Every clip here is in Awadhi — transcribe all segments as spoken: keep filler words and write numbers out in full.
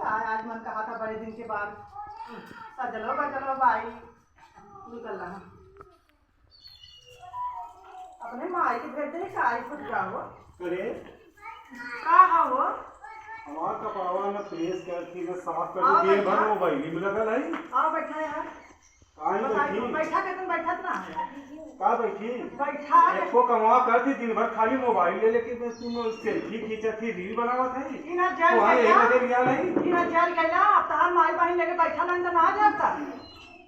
आज, आज मन कहा था बड़े दिन के बाद। सजलो बजलो बाई निकल रहा। अपने माई के भेज दे, चाय फुट जाओ। अरे, का हो? हमार कपड़वा न प्रेस करती, न साफ करती, आओ दिन भर बैठा। मोबाइल में लगल है। आओ बैठा यार। काहे बताई, बैठी? बैठा के तुम बैठत ना है। का बैठी? बैठा। एको कमवा करती, दिन भर खाली मोबाइल ले लेके बस तुम सेल्फी खींचत थी, रील बनावत है। इना जल तोहरे के एक ना, बजे लिया नहीं। इना जल के ना, अब तहार माई बहिन लेके बैठा नहीं तो ना जाता।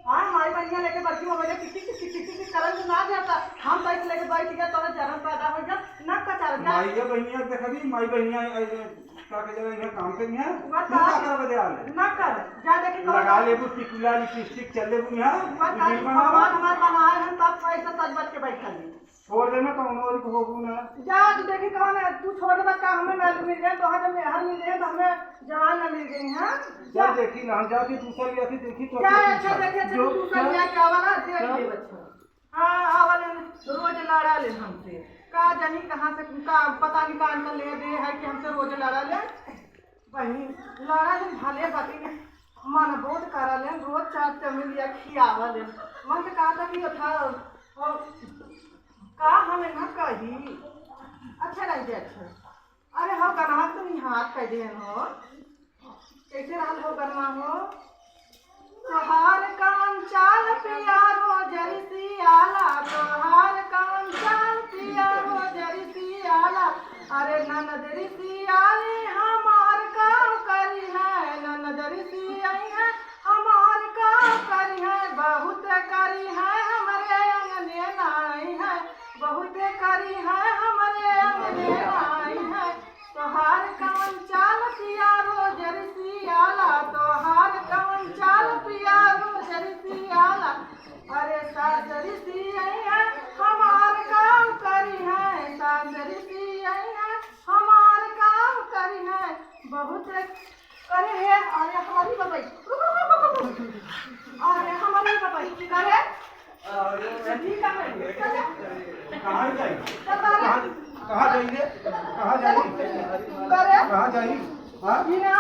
हाँ, माई बहिनिया लेके बैठी मोबाइल टिक टिक टिक टिक टिक टिक करन तो ना जाता। हम तो ऐसे लेके बैठ गया, तोरा जन्म पैदा हो गया, ना कचार जा। माई बहिनिया देखबी, माई बहिनिया, ए, ए, का के जगह यहाँ काम करी है? वो तू का का करबे दे आले? ना कर, जा देखे कौन लगा लेबू टिकुला, लिपस्टिक, चल लेबू यहाँ, वो तू का रील बनावा। भगवान हमार बनाए हैं, तब ऐसा सज बज के बैठल है। छोड़ देना, कौनो और को होबू ना। जा, तू देखी कौन है, तू छोड़ देबा का, हमें ना मिल गए, तो हमें मेहर मिल गए, तो हमें जवान ना मिल गई, हाँ? जा। जा देखी ना, हम जाके दूसरा लिया थी, देखी तो जा, अपने अच्छा, पीछा। देखी, अच्छा, जो, दूसरा जा, लिया के आवा ना, देख जा। ले बच्चा। हाँ, आवा ले, रोज लड़ा ले हमसे। का जानी कहाँ से, का पता नहीं कहाँ से ले दे है कि हमसे रोज लड़ा ले। बहिन, लड़ा ले भले बाकी मन बोध करा ले, रोज चार चमेलिया खियावा ले। मन तो कहा था कि था, ओ, का हमें ना कही। अच्छा नहीं दे, अच्छा। अरे हो गनवा तो निहार कर दे हो। कैसे रहल हो गनवा हो? तोहार कवन चाल पिया रोजरी सियाला, तोहार कवन चाल पिया रोजरी सियाला। अरे ननद री सियाली हमार का करी है, ननद री सियाई है हमार का करी है, बहुत करी है हमरे अंगने नाई है, बहुत करी है हमरे अंगने नाई है। तोहार कवन चाल पिया रोजरी सियाला, तोहार कवन चाल पिया रोजरी सियाला। अरे सासरी सियाई है हमार का करी है, सासरी सियाई है हमार का करी है। बहुत करे है, अरे हमारी बबई, अरे हमारी बबई करे। अरे, ये भी का है? कहाँ जाई? कहाँ, कहाँ जाई रे? कहाँ जाई? करे। कहाँ जाई? हाँ? ई ना।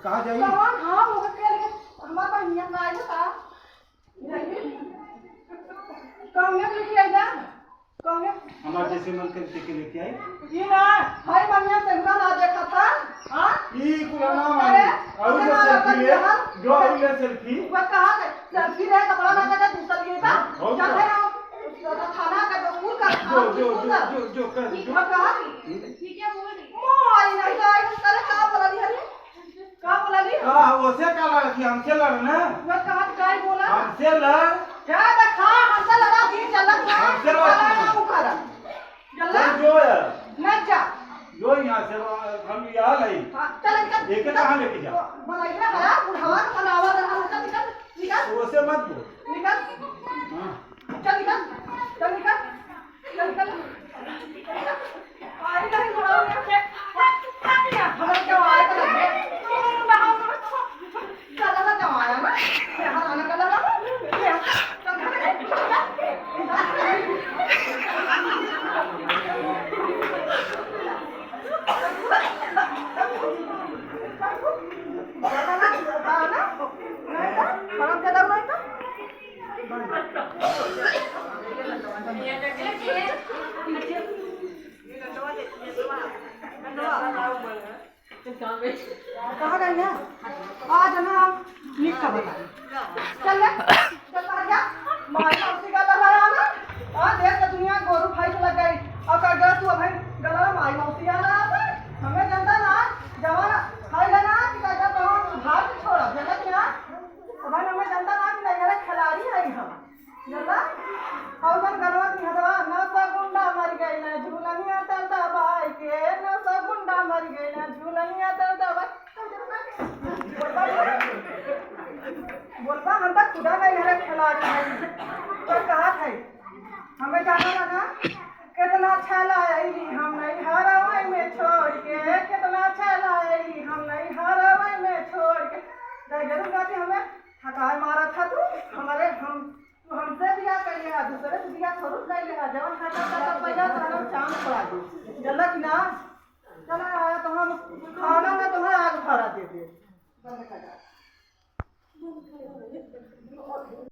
कहाँ जाई? कौन? हाँ, वो के लिए हमारा बहिनिया का आइल था। कौन है लेके आई ना? कौन है? हमार जैसे मन करे तेके लेके आई। ई ना, भाई बनिया सेंगा ना देखा था, हाँ? ई कुल ना मानी। अरे, और अरे जो ना selfie ले, बनिया। जो और ले selfie। वो कहाँ गए? Selfie ले, कपड़ा ना कटे, दूसर लिए बा। हाँ, और चल क्या? है ना, थाना का जो कुल का जो, जो, कुल जो, का। जो, जो कर, जो। वो कहाँ गई? ठीक है, बोल रही। मोई नहीं तो आई, अरे का बोला ली हरी? का बोला ली? का, ओसे का लड़ा कि हमसे लड़ ना? वो कहाँ का बोला? हमसे लड़। क्या देखा, हमसे लड़ा, दिन चला था। हमसे लड़ा। लड़ा ना उखाड़ा। चल जो यार। न जा। जो यहाँ से हम यहाँ लाई। हाँ, चल निकल। लेके कहाँ लेके जा? बोला इधर हरा, बुढ़ावा का बनावा रहा, निकल, निकल, निकल। तो उसे मत बोल। निकल। हाँ। चल निकल, चल निकल, चल निकल। आई नहीं बुढ़ावा यहाँ से। हमारे क्या आए तो लगे। कहाँ गई ना? आ जाना हम निक का बता। चल ले, चल बाहर जा। माई मौसी का लहरा ना। हाँ, देख के दुनिया गोरू भाई से लग गई। और कर दे तू अबे गला माई मौसी आ रहा था। हमें जनता ना, जवान भाई है ना, कि कर दे तो हम भाग छोड़ा, जनत ना। अबे हमें जनता ना कि नहीं, खिलाड़ी है हम। जल्ला, और मन गलवा की हदवा, नौसा गुंडा मर गई ना, झूलनिया तर दबाई के, नौसा गुंडा मर गई ना, झूलनिया तर दबाई। बोलबा, हम तो खुदा नहीं है, खिलाड़ी है। तो कहा थे, हमें जाना लगा, कितना छैला अइली हम नहीं हरवई में छोड़ के, कितना छैला अइली हम नहीं हरवई में छोड़ के। जरूर बात हमें थकाए मारा था तू, हमारे हम तू हमसे बियाह कर ले, दूसरे से बियाह थोड़ू कर ले, जवन खाता खाता पैसा तो हम चांद पड़ा दे। जल्ला कि ना? चला आया तो हम खाना में तुम्हें आग भरा दे दे।